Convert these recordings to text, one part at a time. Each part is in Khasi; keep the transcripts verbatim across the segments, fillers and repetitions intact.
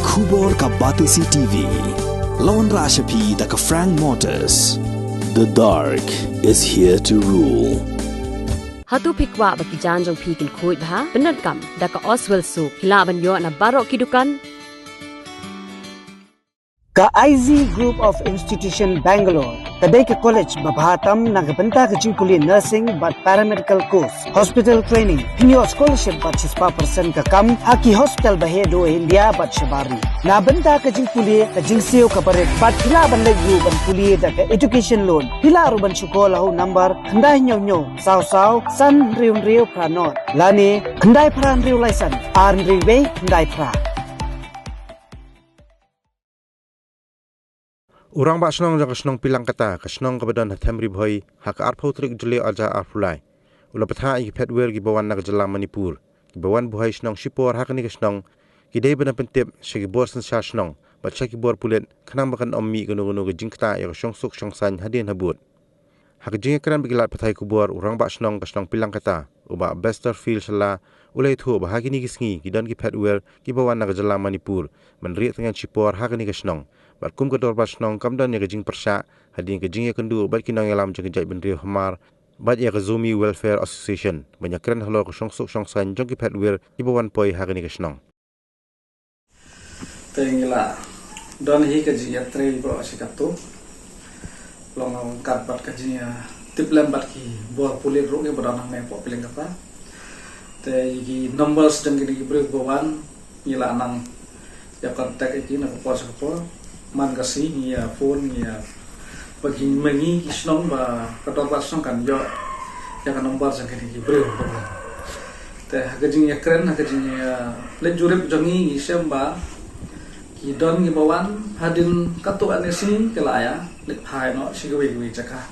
Khubor ka Batesi T V. La wanrah sha phi da ka Frank Motors. The dark is here to rule. Hato phi kwah ba ki jaiñ jong phi kin khuid bha? Pyndonkam da ka Oswell Soap. Phi lah ban ïoh na baroh ki dukan. Ka I Z Group of Institution Bangalore ka dei ka college ba bha tam na ka bynta ka jingpule nursing bad paramedical course, hospital training. Phin ïoh scholarship bad shispah percent ka kam ha ki hospital ba heh duh India bad shabar ri. Na bynta ka jingpule, ka jingsiew kaba rit bad phi lah ban leit ruh ban pule da ka education loan. Phi lah ruh ban shu call ha u number khyndai hynñiew hynñiew saw saw san hynriew hynriew phra nod lane khyndai phra hynriew lai san ar hynriew wei khyndai phra. U Rangbah Shnong jong ka shnong Pilangkata, ka shnong kaba don ha Them Ri Bhoi, ha ka arphew tarik July arhajar arphew lai, u la bthah ïa ki phet wir kiba wan na ka jylla Manipur, kiba wan buhai shnong shipor ha kane ka shnong. Ki dei ban pyntip sha ki bor synshar shnong bad sha ki bor pulit, khnang ba kan ym mih kano kano ka jingktah ïa ka shongsuk shongsaiñ hadien habud. Ha ka jingïakren bad ki lad pathai khubor, u Rangbah Shnong ka shnong Pilangkata, u Bah Besterfield Shylla, u la ïathuh ba ha kine ki sngi ki don ki phet wir kiba wan na ka jylla Manipur ban rieh tngen shipor ha kane ka shnong. Bad kum ka dorbar shnong, kam don ïa ka jingpyrshah hadien ka jingïakynduh bad ki nongïalam jong ka jaitbynriew Hmar bad ïa ka Zomi Welfare Association ban ïakren halor ka shongsuk shongsaiñ jong ki phet wir kiba wan poi ha kane ka shnong. Te ngi la don hi ka jingïatrei baroh shi katto, long long kat bad ka jingïatip lem bad ki bor pulit ruh kiba don hangne hapoh Pilangkata. Te ïa ki numbers jong kine ki briew ba wan, ngi la nang ïa contact ïa ki na ka por sha ka por. Man ka sngi ngi ïa phone, ngi ïa, ba ki, ma ngi ki shnong, ba ka dorbar shnong kan ïoh ïa ka number jong kine ki briew ba wan. Te ha ka jingïakren, ha ka jingïaleit jurip jong ngi, ngi shem ba ki don kiba wan hadien katto katne sngi, ki la ïaleit phai noh sha kiwei kiwei jaka.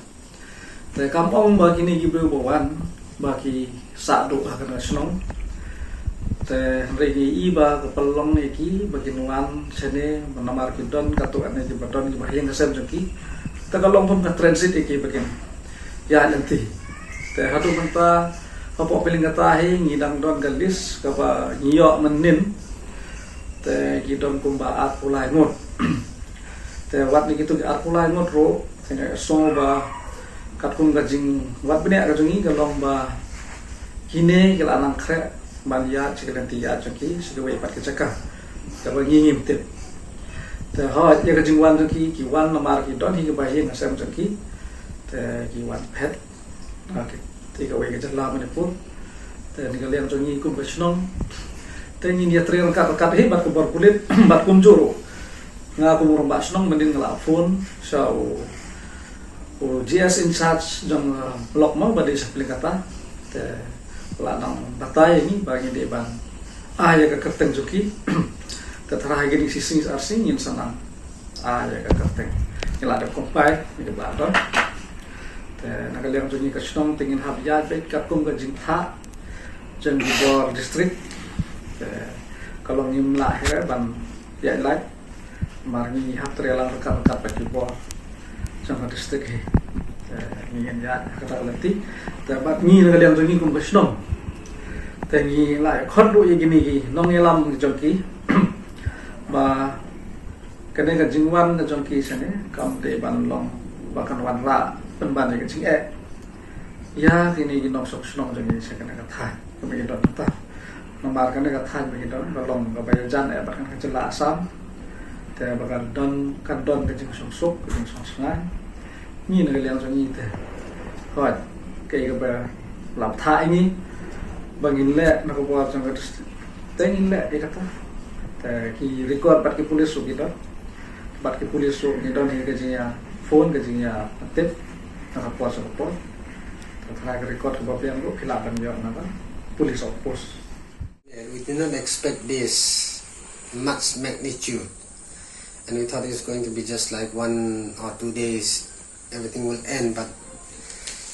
Te kam ong ba kine ki briew ba wan ba ki sah duh ha kane ka shnong. Te hynrei ngi i ba ka pynlong ïa ki ba kin wan shane, namar ki don katto katne kiba don kiba ha ïing ha sem jong ki. Te ka long kum ka transit ïa ki ba kin ïaid lynti. Te haduh mynta hapoh Pilangkata hi ngi dang don ka list kaba ngi ïoh mynnin. Te ki don kumba arphew lai ngut. Te wat na kito ki arphew lai ngut ruh, te nga sngew ba katkum ka jingwad bniah ka jong ngi ka long ba kine ki la nang khreh ban ïaid sha ki lynti ïaid jong ki sha kiwei pat ki jaka kaba ngi ngim tip. Te hooid, ïa ka jingwan jong ki, ki wan namar ki don hi kiba ha ïing ha sem jong ki. Te ki wan phet. Okay. Te kawei ka jylla Manipur. Te na ka liang jong ngi kum ka shnong, te ngin ïatrei ryngkat ryngkat hi bad ka bor pulit bad kumjuh ruh nga kum u rangbah shnong mynnin nga la phone sha u, u G S in charge jong, uh, block mo ba dei sha Pilangkata. Te la nang batai ïa ngi ba ngi dei ban ai ïa ka kyrteng jong ki. Te tharai ha kine ki sngi ar sngi ngin sa nang ai ïa ka kyrteng. Ngi la dep compile, ngi dep la don. Te na ka liang jong ngi ka shnong te ngin hap ïaid beit katkum ka jingthah jong ki bor district. Te ka long ngim lah hi re ban ïaid lait. Namar ngi hap trei lang ryngkat ryngkat bad ki bor jong ka district hi. Te ngi ngin ïaid ha kata ka lynti. Te bad ngi na ka liang jong ngi kum ka shnong, te ngi la ïa khot ruh ïa kine ki nongïalam jong ki ba kane ka jingwan ka jong ki shane kam dei ban long ba kan wanrah pynban ïa ka jingeh ïa kine ki nongshong shnong jong ngi sha kane ka thaiñ kaba ngi don mynta. Namar kane ka thaiñ ba ngi don ka long kaba ïajan eh bad kane ka jylla Assam. Te ba ka don, ka don ka jingshongsuk, ka jingshongsngain. Ngi na ka liang jong ngi te, hooid, kaei kaba la bthah ïa ngi ba ngin leh na ka bor jong ka district, te ngin leh ïa kata. Te ki record bad ki police ruh ki don. Bad ki police ruh ngi don hi ka jingïa phone, ka jingïa tip na ka por sha ka por. Te tharai ka record kaba biang ruh phi lah ban ïoh na ka police outpost. And we did not expect this much magnitude. And we thought it's going to be just like one or two days, everything will end. But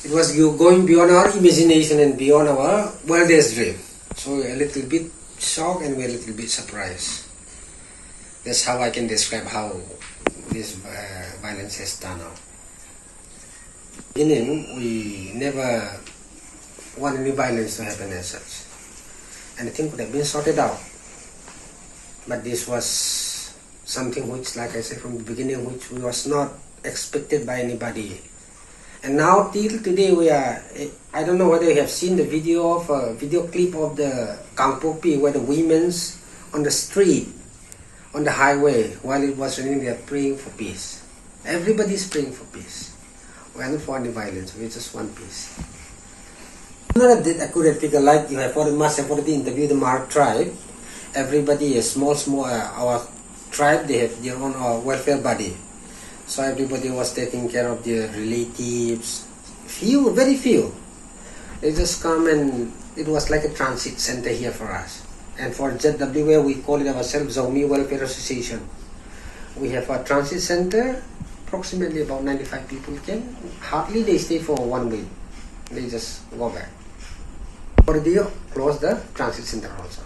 it was go-, going beyond our imagination and beyond our wildest dream. So we're a little bit shocked and we're a little bit surprised. That's how I can describe how this, uh, violence has turned out. In him, we never want any violence to happen as such. Anything could have been sorted out. But this was Something which, like I said from the beginning, which was not expected by anybody. And now till today, we are, I don't know whether you have seen the video of, uh, video clip of the Kangpokpi, where the women's on the street, on the highway, while it was raining, they are praying for peace. Everybody is praying for peace. We are not for any violence, we just want peace. Not a did accurate figure, like you have already, must have already interviewed the Hmar tribe. Everybody is small, small, uh, our tribe, they have their own, uh, welfare body. So everybody was taking care of their relatives. Few, very few. They just come and it was like a transit center here for us. And for Z W A, we call it ourselves Zomi Welfare Association. We have a transit center, approximately about ninety-five people came. Hardly they stay for one week. They just go back. Or they close the transit center also.